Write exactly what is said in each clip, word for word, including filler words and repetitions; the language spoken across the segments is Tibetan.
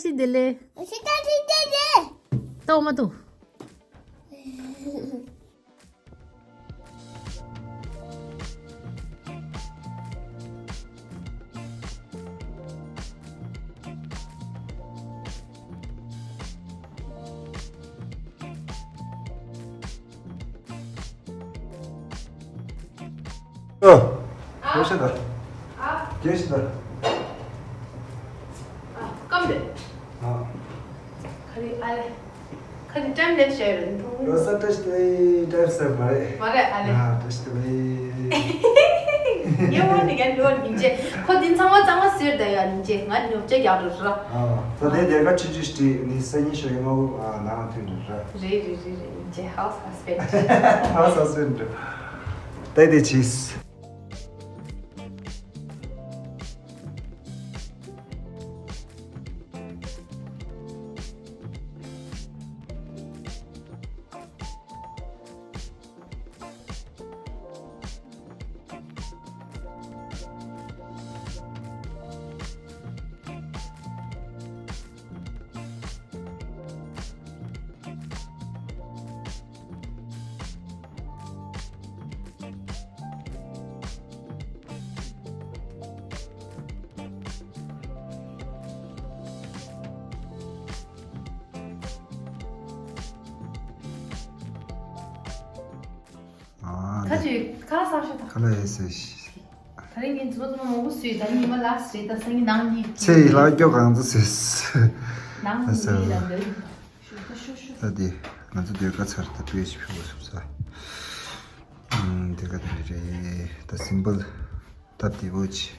ཏི་དེ་ལེ། ཤི་ཏ་ཏི་ཏི་ཏི། ཏོ་མ་ཏོ། ཨ། ག་རེ་བྱེད་ད། ཨ། ག་རེ་བྱེད་ད། ཨ། སྐམ་རེད། ཨ། ག་རེ་ཨ་ལེ། ག་རེ་ཊའིམ་ལེབ་བྱས་རེད་མཐོང་། རོ་ས་བཀྲ་ཤིས་བདེ་ལེགས། ཊའིམ་སེབ་མ་རེད། མ་རེད་ཨ་ལེ། ཨ། བཀྲ་ཤིས་བདེ་ལེགས། ཉེ་བར་ནི་གན་འགྲོ་སྙིང་རྗེ། ཁོ་འདི་ཚང་མ་གཙང་མ་ཟེར་ད་ཡ་སྙིང་རྗེ། ང་ཉོབ་ཆ་རྒྱག་འགྲོ་ར། ཨ། ད་དེ་སྡེར་ཁ་ཆུང་ཆུང་ཞིག་ནི་སང་ཉིན་ཞོགས་ཀྱི་སྔ་པོ། ཨ། ནང་ཐོན་འགྲོ་ར། རེད་རེད་རེད་རེད། སྙིང་རྗེ། ཧའོ་སས་པེན་ཌི། ཧའོ་སས་པེན་ཌི། ད་དེ་ཆིས། ཨ། ཁ་ཅིག་ཁ་ལག་ཟ་ཤོག་ད། ཁ་ལག་ཡེ་ཟེར་ཤི། ད་རིང་ངས་མཛུབ་མོ་མང་པོ་བཟོས། ད་ནི་ཉི་མ་ལ་སི་རེད། ད་སང་ཉིན་ནང་གཉིས། ཚེ་ཡི་ལྷག་རྒྱུ་གང་ཚོ་ཟེར། ནང་གཉིས་ལ་འདོད། ཤོག་ད་ཤོག་ཤོག་ད་དེ་ང་ཚོ་སྡེར་ཁ་ཚར། ད་པེ་ཞིག་ཕྱུག་པོ་སུབ་ས། ཨུམ། སྡེར་ཁ་དེ་རེད། ད་སིམ་པལ་སྟབས་བདེ་པོ་ཆེ།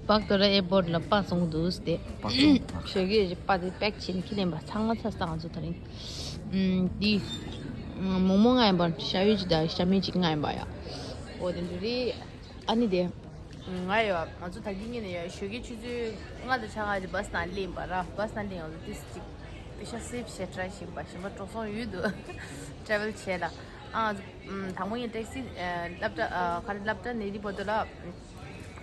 པག་ཏོ་ར་ཨེར་པོར་ཊི་ལ་པ་སོང་འདུག་སྟེ། པ་སོང་པ། ཞོགས་ཀས་པ་དེ་པེག་བྱས་ནས་ཁྱི་ལེན་པ་ཚང་མ་ཚར་སོང་ང་ཚོ་ད་རིང་། ཨུམ། འདི་མོག་མོག་ལྔ་ཡིན་པ། ཤ་ཡོད་ཅིག་དང་ཤ་མེད་ཅིག་ལྔ་ཡིན་པ་ཡ། འོ་དེ་འདྲ་རེད། ཨ་ནི་དེ། ང་ཡོད། ང་ཚོ་ད་གིན་ཉིན་ནས་ཡོད། ཞོགས་ཀའི་ཆུ་ཚོད་ལྔ་དང་ཕྱེད་ཀ་རེད། བྷ་སི་ནང་སླེབས་པ་ར། བྷ་སི་ནང་སླེབས། ང་ཚོ་ཏིས་ཅིག་པེ་ཤ་སེབ་བྱས་ཊ་རའི་བྱེད་པ། གཞན་པ་འགྲོ་སོང་ཡོད་འདུག་ཊ་རེ་ཝལ་བྱས་ལ། ཨ། དང་པོ་ཡིན་ཊེག་སི། ཨ། སློབ་གྲྭ། ཨ། ག་རེ། སློབ་གྲྭ་ནས་དེ་བར་དུ་ལ།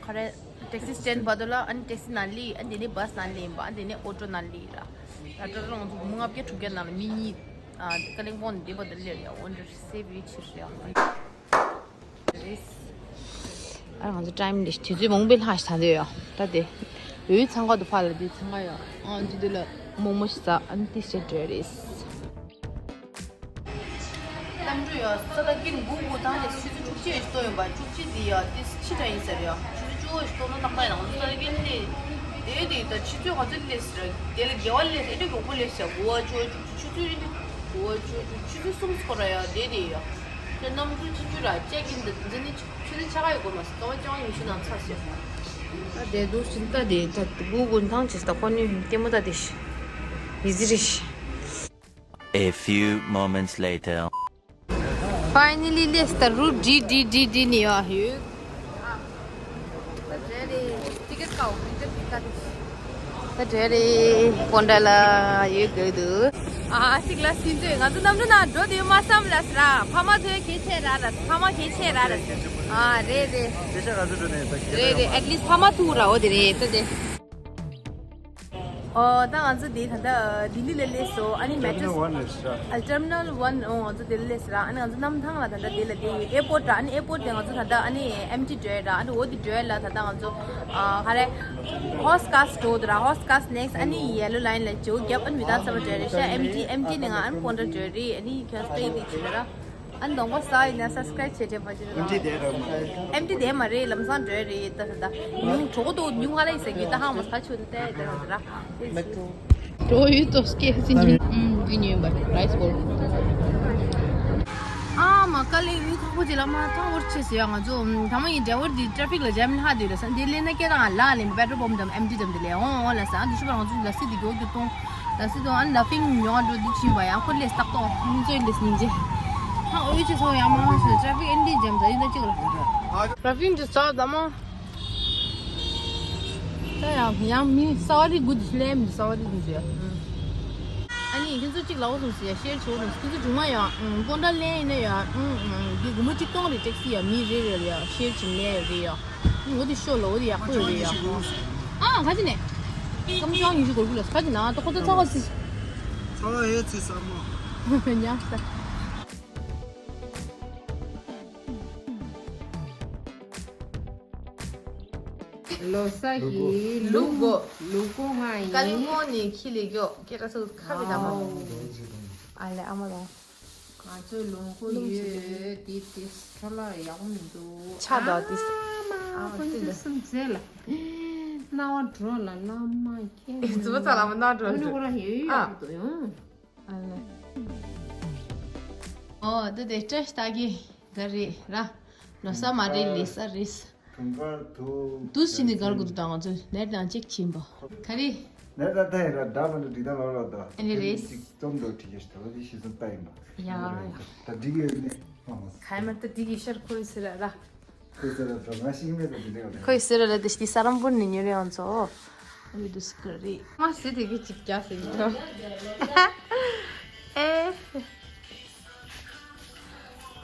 ག་རེ། ཊེག་སི་སི་ཊེན་བར་དུ་ལ། ཨ་ནི་ཊེག་སི་ནང་སླེབས། ཨ་ནི་དེ་ནས་བྷ་སི་ནང་སླེབས་ཡིན་པ། ཨ་ནི་དེ་ནས་ཨོ་ཊོ་ནང་སླེབས་ཡིན་ར། ད་ལྟ་རང་ཚོ་སྒོར་མོ་ལྔ་བརྒྱ་དྲུག་བརྒྱ་ནང་ལ་མི་གཉིས། ཨ། ཀ་ལིམ་པོང་ནས་དེ་བར་དུ་སླེབས་ཡ། འོ་འདྲ་སེབ་ཡོད་ཕྱིར་ཡ། རེད། ཨ། ང་ཚོ་ཊའིམ་འདི་དུས་ཚོད་མང་པོའི་ལྷག་ཞིག་ད་འདོད་ཡོད། ད་དེ་ཡོད་ཚང་ཁ་དུ་ཕར་ལ་དེ་ཚང་ཁ་ཡོད། ཨ། འདི་དུས་ལ་མོག་མོག་ཞིག་ཟ། ཨ་ནི་ཏིས་ཅིག་འགྲོ་རེད། གནམ་གྲུ་ཡོད་ས་ད་གིན་སྒུག་སྒུག་བཏང་ནས་ཆུ་ཚོད་དྲུག་ཅུ་ཞིག་ལྟོ་ཡོང་པ། དྲུག་ཅུ་དེ་ཡ་དེ་ཕྱི་དྲ་ཡིན་ཟེར་ཡ། ཆུ་ཚོད་བཅུ་ཞིག་ལྟོ་ན་ཏག་ཏག་ཡིན། ང་ཚོ་ད་གིན་ལས་དེ་དེ་ད་ཆུ་ཚོད་ག་ཚོད་སླེབས་ཟེར། དེ་ལ་དགེ་བ་སླེབས་ཟེར། ཨེ་འདྲ་མགྱོགས་པོ་སླེབས་ཟེར། དགུ་པ་ཆུ་ཚོད་དྲུག་ཅུ། ཆུ་ཚོད་ཨེ་འདྲ་དགུ་པ་ཆུ་ཚོད་ཆུ་ཚོད་གསུམ་སྐོར་ཡ་དེ་དེ་ཡ། དེ་གནམ་གྲུ་ཆུ་ཚོད་ར་ཅེག་ཨིན་དེ་འཛིན་ནི་ཆུ་ཚོད་ཆ་ག་ཡོད་དགོས་མ་ཟེར། སྐར་མ་བཅོ་ལྔ་ཉི་ཤུ་ནང་ཚར་ཟེར། ད་དེ་འདུག་ཕྱིན་ད་དེ་ད་སྒུག་སྒུག་བཏང་བྱས་ད་ཁོ་ནི་ལྟད་མོ་ད་དེ་ཤི་ཡི་ཟི་རི་ཤི། A few moments later. Finally, let's the route D D D D ནས་ཡོད། ད་རེད་རེད། ཊི་ཀེ་ཊི་ཀའོ། ཊི་ཀེ་ཊི་ཀ་ད་རེད་རེད། སྤོན་ཊ་ལ་ཡོད་དགོས་འདུག་ཨ་ཅིག་ལ་སྲིད་འཛིན་ང་ཚོ་གནམ་གྲུ་ནང་འགྲོ་དུས་མ་བསམ་ལ་སྲ། ཕ་མ་ཚོས་གལ་ཆེ་ར་ར། ཕ་མ་གལ་ཆེ་ར་ར། ཨ་རེད་རེད། ལས་ཤག་ག་ཚོད་འགྲོ་ནས་ད་རེད་རེད། ཨེཊ་ལིསཊ་ཕ་མ་ཐུག་ར། འོ་དེ་རེད་ད་དེ། ཨོ་ད་ང་ཚོ་དེ་ད་ལྟ་ལྡི་ལི་ལ་སླེབས་སོང་། ཨ་ནི་མེ་ཊོ་ཊར་མི་ནལ་ཝན་ལ་སླེབས་ར། ཨ། ཊར་མི་ནལ་ཝན། ཨོ་ང་ཚོ་དེ་ལ་སླེབས་ར། ཨ་ནི་ང་ཚོ་གནམ་ཐང་ལ་ད་ལྟ་དེ་ལ་དེ་ཨེར་པོར་ཊ་ར། ཨ་ནི་ཨེར་པོར་ཊ་དེ་ང་ཚོ་ད་ལྟ་ཨ་ནི་ཨེམ་ཊི་འགྲོ་ཡ་ར། ཨ་ནི་འོ་དེ་འགྲོ་ཡ་ལ་ད་ལྟ་ང་ཚོ་ཨ་ག་རེ་ཧོར་སི་ཀར་སི་འགྲོ་དུ་ར། ཧོར་སི་ཀར་སི་ནེགསི་ཊི། ཨ་ནི་ཡེ་ལོ་ལའིན་ལ་ཇོ་རྒྱབ། ཨ་ནི་མི་ད་ས་བ་འགྲོ་ཡ་རེད་ཤག་ཨེམ་ཊི། ཨེམ་ཊི་ནས་ང་ཨ་ནི་སྤོན་ཊ་འགྲོ་ཡ་རེད། ཨ་ནི་ཁྱོད་སྟེ་དེ་བྱེད་ར། ཨ་ནི་གདོང་པ་ས་ཡིན་ན་སབ་སི་ཀ་རེབ་བྱེད་དྲན་པ་ཅི་རེད། ཨེམ་ཊི་དེ་ར་མ་རེད། ཨེམ་ཊི་དེ་མ་རེད། ལམ་སང་འགྲོ་ཡ་རེད་ད་ད་ད། ཉུང་གྲོགས་དོ་ཉུང་ང་རེད་ཟེར་གི་ད་ཧང་མ་ས་ཆུ་ནི་ཏེ་ཏེ་ར་ཏེ་ཆུ། འགྲོ་ཡུལ་དུ་སྐད་ཟིན་གྱི། ཨུམ། འདི་ཉོས་པ་རའི་སི་བོལ། ཨ་མ་ཀ་ལེ་ཡུལ་ཁག་པོ་ཅིག་ལ་མ་ཐང་བོར་ཆེ་ཟེར་ཡ། ང་ཚོ་ད་མ་ཡིན་ཌ་རའི་ཝར་འདི་ཊ་ར་ཕིག་ལ་ཇམ་ལྷག་དུས་ལ་ས་འདི་ལེན་ན་སྐད་དང་ལ་ལེན་པ་པེ་ཊྲོལ་པམ་དང་ཨེམ་ཊི་དང་དེ་ལས་འོང་འོང་ལ་ས། ཨ་འདི་ཤུ་པ་ང་ཚོ་ལ་སི་འདི་མགྱོགས་མགྱོགས་གཏོང་། ལ་སི་དང་ཨ་ལ་ཕིང་ཉོ་འགྲོ་འདི་ཕྱིན་པ་ཡང་ཁོ་ལས་སྟག་ཏོ་མི་ཚོའི་ལས་སྙིང་རྗེ། ཧ་འོས་ཅི་སོང་ཡ་མ་ཧ་སོ་ཊ་ར་ཕིག་ཨེ་འདི་ཇམ་ད་ཡིན་ད་ཅིག་ལ། ཊ་ར་ཕིག་འདི་ས་ད་མ། ད་ཡང་ཡང་མི་ས་བ་རི་གུ་འདི་སླེམ་འདི་ས་བ་རི་གུ་འདི། ཨ་ནི་ཁྱེད་ཚོ་གཅིག་ལ་འོ་སོང་ཟེར་ཡ་ཤེར་བྱོས་སོང་། ཁྱེད་ཚོ་ཇུང་མ་ཡ་སྤོན་ཊ་ལེན་ཡིན་ན་ཡ་འདི་སྒོར་མོ་གཅིག་སྟོང་རེད། ཊེག་སི་ཡ་མི་རེ་རེ་ལ་ཡ་ཤེར་བྱེད་ལེན་ཡ་རེད་ཡ། འོ་དེ་ཤོ་ལ་འོ་དེ་ཡག་པོ་ཡོད་རེད་ཡ། ཨ་ག་ཅི་ནས། སྐམ་ཤང་ཉི་ཤུ་གོ་དགུ་ལ་ག་ཅི་ན་ཏོ་ཁོ་ཏོ་ཚ་བ་སི། ཚ་བ་ཡོད་ཚེ་ས་མོ། ཉག་ས། ལོ་ས་ཡི་ལུག་གོ། ལུག་གོ་ང་ཡི། ཀ་ལི་མོ་ནི་ཁི་ལི་གྱོ་ཀེ་ར་སུ་ཁ་བི་ད་མོ། ཨ་ལེ་ཨ་མ་ལོ། ང་ཚོའི་ལུང་ཁུག་ཡོད་དེ་དེ་ཁྲོ་ལ་ཡག་མི་འདུག་ཆ་དོ་དེ། ཨ་མ་ཨ་ཀུན་ཏི་སེམས་ཟེ་ལ། རྣ་བ་འགྲོ་ལ་བླ་མ་ཁྱེད། ཙུ་པ་ཙ་ལ་མ་རྣ་འགྲོ་འགྲོ། ཁོ་རང་ཡོད་ཡོད་དོ་ཡོང་། ཨ་ལེ། ཨོ་དེ་དེ་བཀྲ་ཤིས་རྟགས་བརྒྱད་ག་རེད་ར། ལོ་ས་མ་རེད་ལི་ས་རེད། དུང་དཀར་དུ། དུས་ཕྱིན་ནས་གར་དགོས་དང་ང་ཚོས་ལས་དང་གཅིག་ཕྱིན་པ། ག་རེ། ལས་དང་ད་ཡིན་ལ་འདྲ་མི་འདྲ་འགྲིག་ད་ལོ་ལོ་ད། ཨ་ནི་རེད། ཅིག་རྩོམ་འདུག་བྲིས་ཀྱི་ཞིག་ད་ལོ་དེ་ཤི་སོང་ད་ཡིན་པ། ཡ་ཡ། ད་འགྲིག་ཡོད་ནི། ཁ་མ་ད་འགྲིག་ཡི་ཤར་ཁོ་རེ་ཟེར་ར། ཁོས་ཟེར་ར་ད་ང་ཤིང་མེད་ད་འདི་འདྲ་ཡོད་ནི། ཁོས་ཟེར་ར་ད་དེ་ཤི་ས་རམ་པོ་ནི་ཉོ་རེ་ཡང་ཚོ། ཨ་ནི་དུ་སི་ཀ་རེ། ང་ཟེར་དེ་གི་ཅིག་རྒྱ་ཟེར་གི་ཐོ། ཨེ།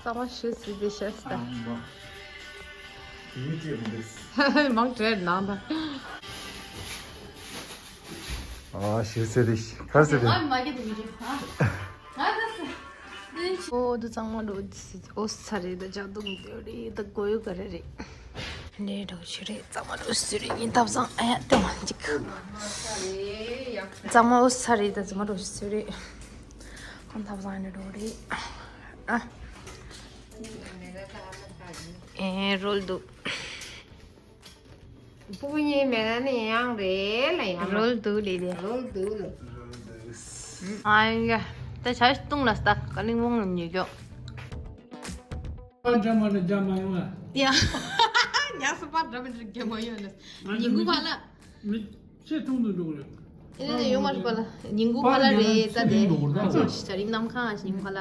གཙང་མ་ཞུ་སྲིད་དེ་ཤེས་ད། ཨ་མ། དེ་ཅི་མི་འདུག་མང་བྲལ་ནང་ད། ཨ་ཞུ་སྲིད་དེ་ཤེས་གར་སྲིད་དེ། ཨ་མ་གི་དེ་མི་འདུག་ཨ། ང་ད་ས། ཨོ་དུ་གཙང་མ་འགྲོ་སྲིད་ཨོ་ས་རེད་ད་ཇག་དུང་དེ་རེད་ད་གོ་ཡོད་ག་རེ་རེད། ནས་འགྲོ་ཆུ་རེད་གཙང་མ་འགྲོ་སྲིད་རེད་ཡིན་ཐབས་བཟང་ཨ་ཡ་ལྟོས་ཅིག་གཙང་མ་ཨོ་ས་རེད་ད་གཙང་མ་འགྲོ་སྲིད་རེད། ཁོང་ཐབས་བཟང་ནས་འགྲོ་རེད། ཨ། ཨེ་རོལ་འདུག་སྤུ་གུ་གཉིས་མེད་ན་ནི་ཡང་རེད་ལ་ཡང་རོལ་འདུག་ལི་ལི། རོལ་འདུག་ལ། ཨ་ཡ། ད་བྱ་བཏུང་ལ་སྟག་ཀ་ལིང་བོང་ཉོ་རྒྱོ། པར་འདྲ་མ་འདྲ་རྒྱ་མ་ཡོང་ལ། ཡ། ཉག་སུ་པར་འདྲ་མ་འདྲ་རྒྱ་མ་ཡོང་ལ། ཉིན་གུང་བ་ལ། མི་ཚེ་ཐུང་དུ་འགྲོ་གི་རེད། ཨེ་ནས་ཡོང་མ་རེད་པ་ལ། ཉིན་གུང་བ་ལ་རེད་ད་དེ། ཨ་ཚོ་ཞིག་ཆ་རིང་གནམ་ཁང་ཨ་ཉིན་གུང་བ་ལ་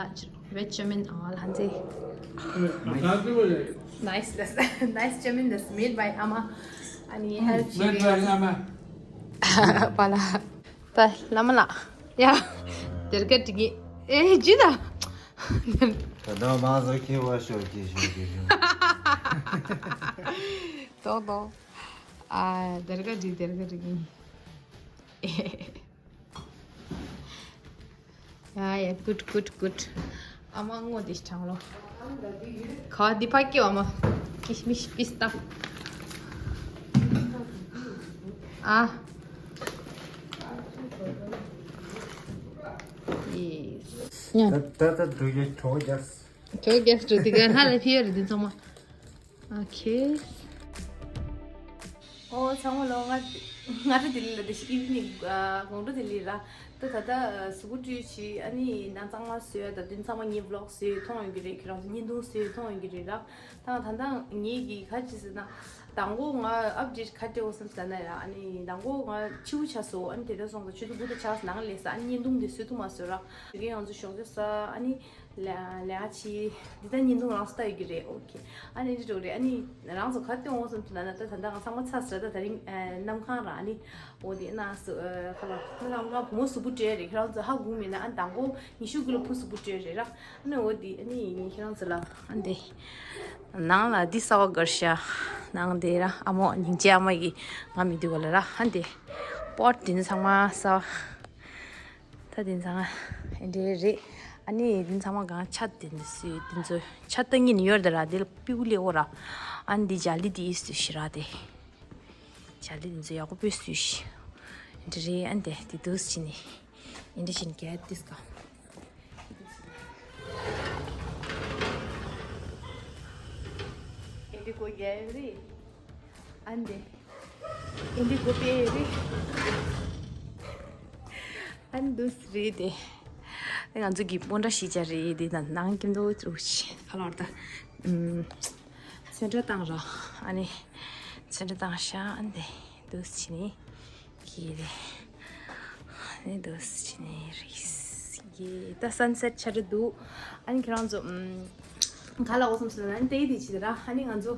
རེད་ཅོ་མིན་ཨ་ལ་ཧན་ཙེ། ད་ལྟ་བ་རེད། Nice this. Nice ཅོ་མིན་this made by ཨ་མ། ཨ་ནི་ཧེལ་ཕི་མེད་པའི་བླ་མ། པ་ལ། པ་བླ་མ་ལགས། ཡ། དེར་ཀ་ཏི་གི། ཨེ་ཇི་ད། ད་ད་མ་ཟ་ཁེ་བ་ཤོར་ཁེ་ཤོར་ཁེ་ཤོར། ཏོག་ཏོག་ཨ་དེར་ཀ་ཏི་གི་དེར་ཀ་ཏི་གི། ཡ་ཡ་good good good. ཨ་མ་ངོ་དེ་ཆང་ལོ། ཁ་དེ་ཕ་སྐྱེ་བ་མ། ཀིཤ་མིཤ་པིས་ཏ། ཨ། ཡེས། ད་ད་ད་འགྲོ་ཡ་གྲོགས་རྒྱག་གྲོགས་རྒྱག་འགྲོ་དེ་ག་ཧ་ལས་ཕི་ཡ་རེད་དེ་ཚང་མ། ཨོ་ཁེ། ཨོ་ཚང་མ་ལོ་ང་ང་རེ་དེ་ལི་ལ་དེ་ཤི་ཨིབ་ནི་དགོང་དྲོ་དེ་ལི་ར། ད་ད་ད་གཟུགས་པོ་བཀྲུས་བྱས་ཨ་ནི་ནང་གཙང་མ་བཟོས་ད་དུས་ཚང་མ་ངའི་བི་ལོག་བཟོས་མཐོང་ཡོང་གི་རེད། ཁྱེད་རང་ཚོ་བརྙན་ཐུང་བཟོས་མཐོང་ཡོང་གི་རེད་ར། ད་ད་ད་ངེད་ཀྱི་ག་ཅི་ཟེར་ན། དང་པོ་ང་ཨབ་ཌེཊ་ག་སྤྲད་འོ་བསམ་ཟེར་ན་ཡ་ཨ་ནི་དང་པོ་ང་ཕྱི་པོ་ཆགས་སོང་ཨ་ནི་དེ་འདྲ་སོང་ཙང་ཆུ་ཚོད་དགུ་དང་ཕྱག་ནང་ལས་ས་ཨ་ནི་བརྙན་ཐུང་དེ་བཟོས་ཐུབ་མ་སོང་ར། དེ་གའི་ང་ཚོ་ཞོགས་ཇ་ཟ་ཨ་ནི། ལ་ལ་ཆི། འདི་ད་བརྙན་ཐུང་རང་སྟ་ཡོད་ཀྱི་རེད། ཨོ་ཁེ། ཨ་ནི་འདི་འགྲོ་རེད། ཨ་ནི་རང་ཚོ་ག་སྟོན་འོང་བསམ་དུ་ན་ན་ད་ད་ད་ང་ཚང་མ་ཚ་ཟེར་ད་ད་རིང་གནམ་གང་ར་ཨ་ནི་འོ་དེ་ན་སུ་ཁ་ལ་ན་ལམ་ང་བུ་མོ་གཟུགས་པོ་སྤྲད་རེད། ཁྱེད་རང་ཚོ་ཧ་གོ་མེད་ན་ཨ་ནི་དང་པོ་ཉི་ཤུ་གི་ལོ་བུ་གཟུགས་པོ་སྤྲད་རེད་ར། ཨ་ནི་འོ་དེ་ཨ་ནི་ཁྱེད་རང་ཚོ་ལ་ཨ་འདི་ནང་ལ་འདི་གསར་བ་གར་ཤ་ནང་དེ་ར་ཨ་མོ་སྙིང་རྗེ་ཨ་མ་གི་ང་མི་འདུག་ག་ལ་ར་ཨ་འདི་པོ་ཊི་འདི་ཚང་མ་གསར་བ། ད་དེང་སང་ཨེ་འདྲའི་རེད། ཨ་ནི་དེང་ཚང་མ་གང་ཆ་དེ་འདི་སུས་དེ་ཚོ་ཆ་ལྟ་ཉིན་ཡོར་དེ་ར་དེ་ལ་པིའུ་ལེ་འོ་ར། ཨ་ནི་འདི་ཇ་ལི་དེ་ཨིས་དུ་ཤི་ར་དེ། ཇ་ལི་དེ་ཚོ་ཡག་པོ་པོས་སུས་ཤི། ཨེ་འདྲ་རེད། ཨ་ནི་དེ་དེ་དུས་ཕྱིན་ནི། ཨེ་འདྲ་བཞིན་གལ་ཏིས་ཀ། ཨེ་འདྲ་གོ་རྒྱལ་རེད། ཨ་འདི། ཨིན་དི་གོ་པེ་རེད། ཨ་འདུས་རེད་དེ། ང་ཚོ་གི་སྤོན་ཊ་ཤི་ཆ་རེད་དེ་ད་ནང་ཀིམ་དོ་ཅུ་ཤི་ཁ་ལོར་ད། ཚོན་ཁྲ་བཏང་ར། ཨ་ནི། ཚོན་ཁྲ་བཏང་ཤ་ཨ་འདི། འདུས་ནི། གི་རེད། ཨ་ནི་འདུས་ནི་རེད། ཡེ་ད་སན་སེཊ་ཆ་རེ་འདུག་ཨ་ནི་ཁྱེད་རང་ཚོ། ག་ལ་འོ་སོམ་སོ་ན་ཏེ་དེ་ཆི་ར་ཨ་ནི་ང་ཚོ།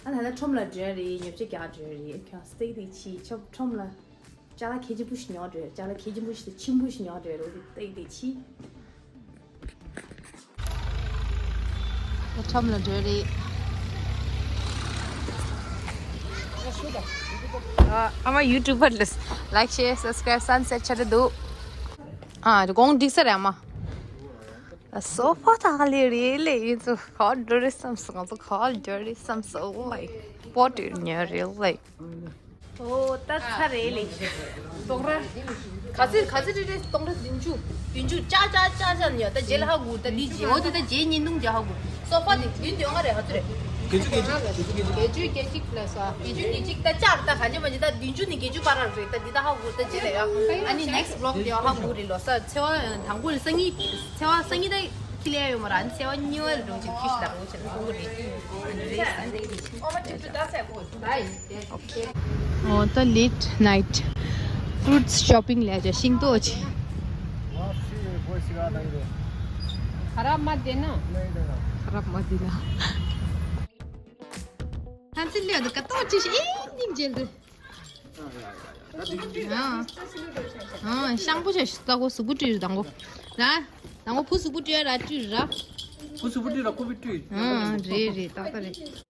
ཨ་ད་ལྟ་ཁྲོམ་ལ་འགྲོ་རེད། ཉོ་ཆ་རྒྱག་འགྲོ་རེད། ཁྱོད་སྟེགས་དེ་ཕྱི་ཁྲོམ་ལ་ཅ་ལག་ཁེ་ཅི་པུ་ཞིག་ཉོ་འགྲོ་རེད། ཅ་ལག་ཁེ་ཅི་པུ་ཞིག་དང་ཆིམ་པུ་ཞིག་ཉོ་འགྲོ་རེད། སྟེགས་དེ་ཕྱི་ཁྲོམ་ལ་འགྲོ་རེད། ཨ་མ་ཡུ་ཊུབ་པར་ལས། ལའིཀ་ཤེར་སབ་སི་ཀ་རའིབ་སན་སེཊ་བྱ་འདུག་ཨ་དགོང་འགྲིག་ས་རེད་ཨ་མ། སོ་ཕ་ཐག་ལེ་རེད་ལེ། ཡིན་ཚོ་ཁ་འདྲ་རེད་བསམ་སོང་། ང་ཚོ་ཁ་འདྲ་རེད་བསམ་སོང་། ལའིཀ་པོ་ཏི་ཉོ་རེད་ལེ། ཨོ་ད་ཚ་རེད་ལེ། སྟོང་ར། ག་ཚོད་ག་ཚོད་རེད་རེད། སྟོང་ར་བདུན་ཅུ། བདུན་ཅུ་ཅག་ཅག་ཅག་ཅག་ཉོ། ད་རྗེས་ལ་ཧ་གོ། ད་འདི་རྗེས། འོ་དེ་ད་རྗེས་ཉིན་དུང་རྗེས་ཧ་གོ། སོ་ཕ་དེ་བདུན་དེ་ལྔ་རེད། ག་ཚོད་རེད། བརྒྱད་ཅུ་གྱ་གཅིག་བརྒྱད་ཅུ་གྱ་གཅིག་ལ་སོ། བརྒྱད་ཅུ་གྱ་གཅིག་ད་ལྕགས་ད་ག་ཅི་མ་ཅི་ད་བདུན་ཅུ་ནས་བརྒྱད་ཅུ་བར་རེད། ད་འདི་ད་ཧ་གོ། ད་ཅི་ལ་ཡ། ཨ་ནི་ནེག་སི་ཊི་བི་ལོག་དེ་ཧ་གོ་རེད་ལོ། ས་ཚེས་པ་དང་པོ་ལ་སང་ཉིན། ཚེས་པ་སང་ཉིན་ད་ཁི་ལེ་ཡོད་མ་ར། ཨ་ནི་ཚེས་པ་གཉིས་པ་ལ་འགྲོ་ཅིག་ཁྱི་ཞིག་ལ་འགྲོ་ཅིག་ཁོང་གི་རེད། ཨ་ནི་རེད། ཨོ་ད་ལེཊ་ནའིཊ་ཕུ་རུ་ཊི་ཤོ་པིང་ལས་བྱ་ཤིང་ཏོག་ཅིག་ཁ་ར་མ་དེ་ན། ཁ་ར་མ་དེ་ན། ཐམས་ཅད་ལས་འདུག་ག་ཏོག་ཅིག་ཨེ་སྙིང་རྗེ་འདུག་ཨ། ཨ། ཤང་པོ་ཆ་ས་གོ་སུ་བུ་ཏྲི་ར་དང་གོ། ར། དང་གོ་བུ་སུ་བུ་ཏྲི་ར་ཏྲི་ར། བུ་སུ་བུ་ཏྲི་ར་ཀུ་བི་ཏྲི། ཨ། རེད་རེད། ཏག་ཏག་རེད།